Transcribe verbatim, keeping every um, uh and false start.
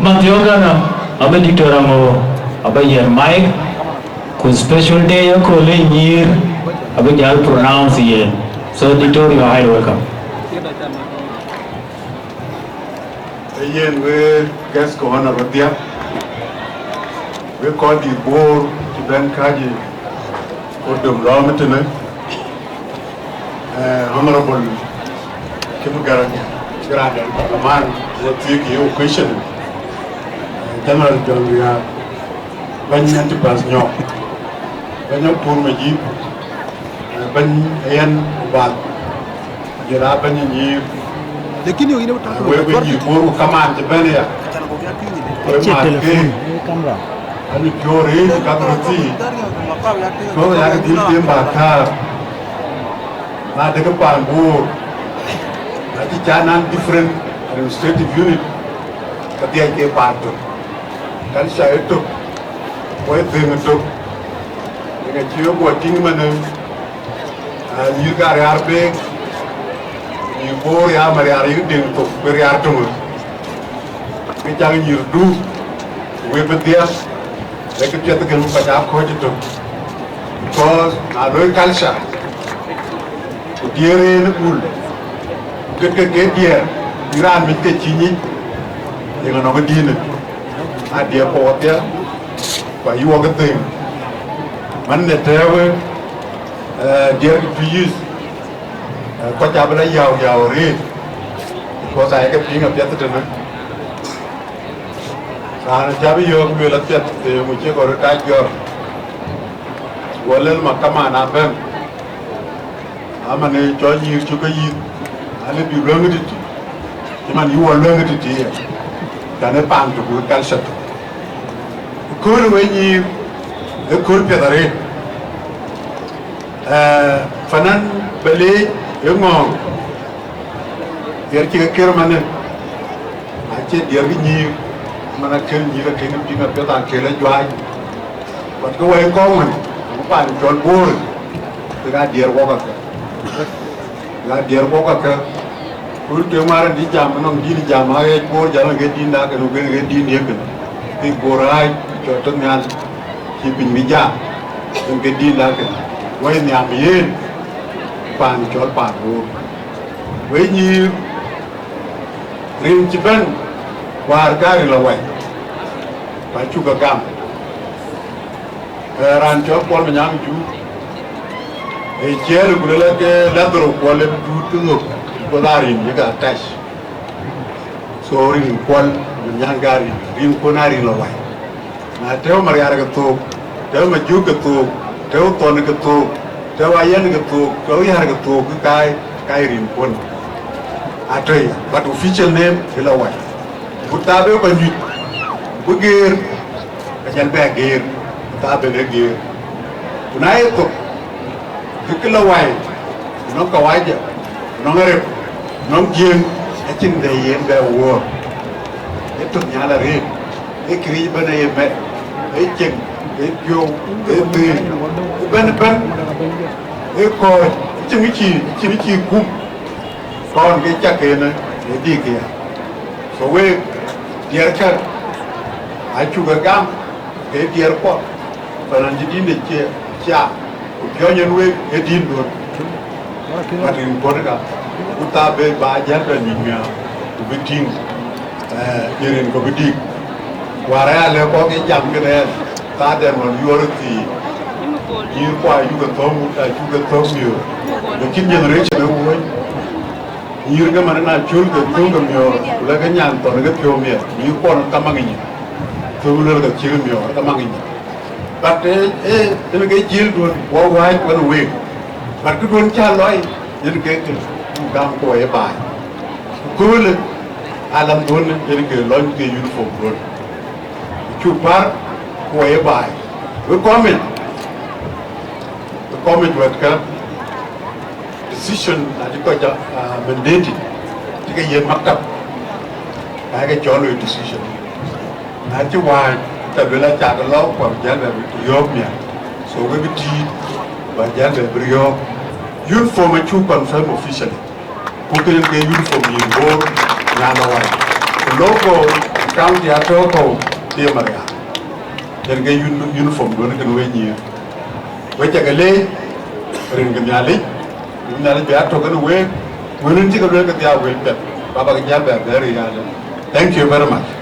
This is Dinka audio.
Mathiɔ̈k ënë, abï Doctor Aŋo, abï yiɛ̈n mic, ku special day ëkööl ë nyïïr, abï jäl pronounce yen. So, Doctor, you are highly welcome. Ee yen we guest of honor wedhia, we kɔc dït Bor cï bɛ̈n kääc ë podium lɔ̈ɔ̈m ëtënë, eh, Honorable Kim Garang, cï raan dɛn parliament, wo thiëëk ye question, eh, General John Riak, bɛ̈ny Antipas Nyok, bɛ̈ny Akur Majip, eh, bɛ̈ny Ayen Ubath, jël a bɛ̈ny nyïïr. Lakini wengine utatu wek, wek nyïïr Bor ku kamaan cï bɛ̈n ya. Wek cie mat telephone, ke, eh, camera. Ani piɔ̈u rëëc ka dhil thii. Piɔ̈u ya ke dhil tiëm ba kaar. Na dek paan Bor, na cï ca nan different administrative unit, ka dhiac ke paan tök. Culture ë tök, wɔ ë dhëŋ ë tök. Yen acï wek guɔ tïŋ ëmënë, ah, nyïïr ka riaar beek, nyïïr Bor ya ma riaar yïk deŋ thok, ku riaar töŋë. Ke cak nyïïrdu, ku wek bï dhiɛl, ee kë piɛth kën kɔc aa kɔ̈ɔ̈c ëtök. Because na loi culture, ku diëër en ë bul, ku ke ke ke diɛɛr, bï raan mec ke cï nyic, yen anɔŋ ë dïnë. Na diɛɛr kɔ̈k adhiɛ, ku ayuɔɔk ë thëëŋ. Man në tɛ̈ɛ̈u, eh, diɛɛr kë tui yith, eh, kɔc abï la yäu yäu arëët, because ayek ke piŋ apiɛth tënë. Raan cä bï yöök lueel apiɛth, të yöŋ cï kɔn röt aa jɔt, guɔ lël ma kamaan abɛ̈n. Aman ë cɔl nyïïr cuk ke yïth, an, ë bï luäŋ ë tïtï, cï man yï wɔ luäŋ ë tïtï ye, tɛ̈n ë paan tök, wek culture tök. Kööl ë we nyïïr, ë kööl piɛth arëët. Eh, fanan bɛ leec ë ŋɔ̈ɔ̈ŋ, diɛɛr cï ke kër manë, acie diɛɛr kë nyïïr, man akël nyïïr akënë piŋ apiɛth akël ajuaany. But kë wɛi kɔ̈u wën, ku paan cɔl Bor, kek aa diɛɛr wok akë. Kek aa diɛɛr wok akë. Ku të ŋuan dï jam, nɔŋ dïn jam, aɣeec Bor jäl ke dïn dak, kën ke dïn diëk kën. Kek Bor ɣaac, cɔl tɔ nhial, cï piny bï jam, kën ke dïn dak kën. Wɛi nhiam yen, paan cɔl paan Bor. Wëi nyïïr, rin cï bɛ̈n, wäär ka ril awai, ku acuk ke gam. Eh, raan cɔl Kuɔl Manyaŋ Juuk, ee ciɛɛl ku lëlë ke Ladhor Kuɔl ë duut ke ŋök, ku la rin ye ka tac. So rin Kuɔl Manyaŋ ka rin, rin kun a rin lɔ wai. Na tɛ̈u Mariar ke thook, tɛ̈u Majuk ke thook, tɛ̈u Thɔn ke thook, tɛ̈u Ayɛn ke thook, tɛ̈u Yär ke thook, ke kaai, kaai rin kun. Atɔ̈ ya, but official name ë lɔ wai. Ku thaa be kɔc nyuc, ku geer, ka jal bɛ geer, ku thaa be le geer. Ku na ye thok, ke kë lɔ wai, nɔŋ kawaja, nɔŋ arep, nɔŋ jiëŋ, acïn de yen bɛ wuɔɔr. Ee tök nhial arëët, ee këric ëbɛ̈n aye mɛt, ee cieŋ, ee piɔ̈u, ee dhëëŋ, ëbɛ̈n ëbɛ̈n, ee kɔ̈ɔ̈c, acïn cï, acïn cï kum. Kɔn ke cak kenë ë dïk ya. So wek diɛɛrkë acuk e gam ke diɛɛrkuɔ, panan cï dïn de cie cia, ku piɔ̈ny en wek ë dïn duön. Mat rin kuɔ̈n ka, ku thaa be ba jäl bɛ nyuc miäk, ku bï tïŋ, eh, ye rin kɔ̈k bï dïk. Wäär aya lɛ̈k kɔ̈k ke jam kënë ɛn, thaa dɛn ɣɔn yuɔr ë thii, nyïïr kuɔ ayuk e thɔ̈m wut, acuk e thɔ̈m miöör. Lakin generation ë wuɔ̈ny, nyïïr ke man na cöl ke thöŋ ke miöör, ku lɛ̈k ke nyan thɔn ke piɔ̈u miɛt, nyïïr kuɔn ka maŋ nyin. Thöŋ luel ke cïk miöör ka maŋ nyin. But, eh, eh, yen ke jil duön, wɔ wääc wën week. But kë duön cä lɔi, yen ke ke gam kuɔ ye baai. Köölë, alam duön, yen ke lɔny ke uniform duön. Cuk pär kuɔ ye baai. Wek kɔmic, wek kɔmic wɛ̈tkë, decision na cï kɔc, ah, mandated, cï ke yiën maktab, ka ke cɔl loi decision. Na cï wääc, ke luel acak lɔ, ku abï jäl bɛ riɔ̈ɔ̈k miäk. So wek bï tïït, ba jäl bɛ bï riɔ̈ɔ̈k. Uniform acuk confirm officially. Ku kënë ke uniform yïn Bor, nyan awai. Ku logo, County atɔ̈ kɔ̈u, Deŋ Marial. Yen ke un-, uniform duɔ̈n kën we nyïïr. We ca ke leec, rin ke Nhialic, ku Nhialic bï atɔ̈ kën week, wël wën cï ke lueel ke dhiau wël piɛth, ba bäk jäl bɛ̈n bɛ̈ɛ̈r ë yalë. Thank you very much.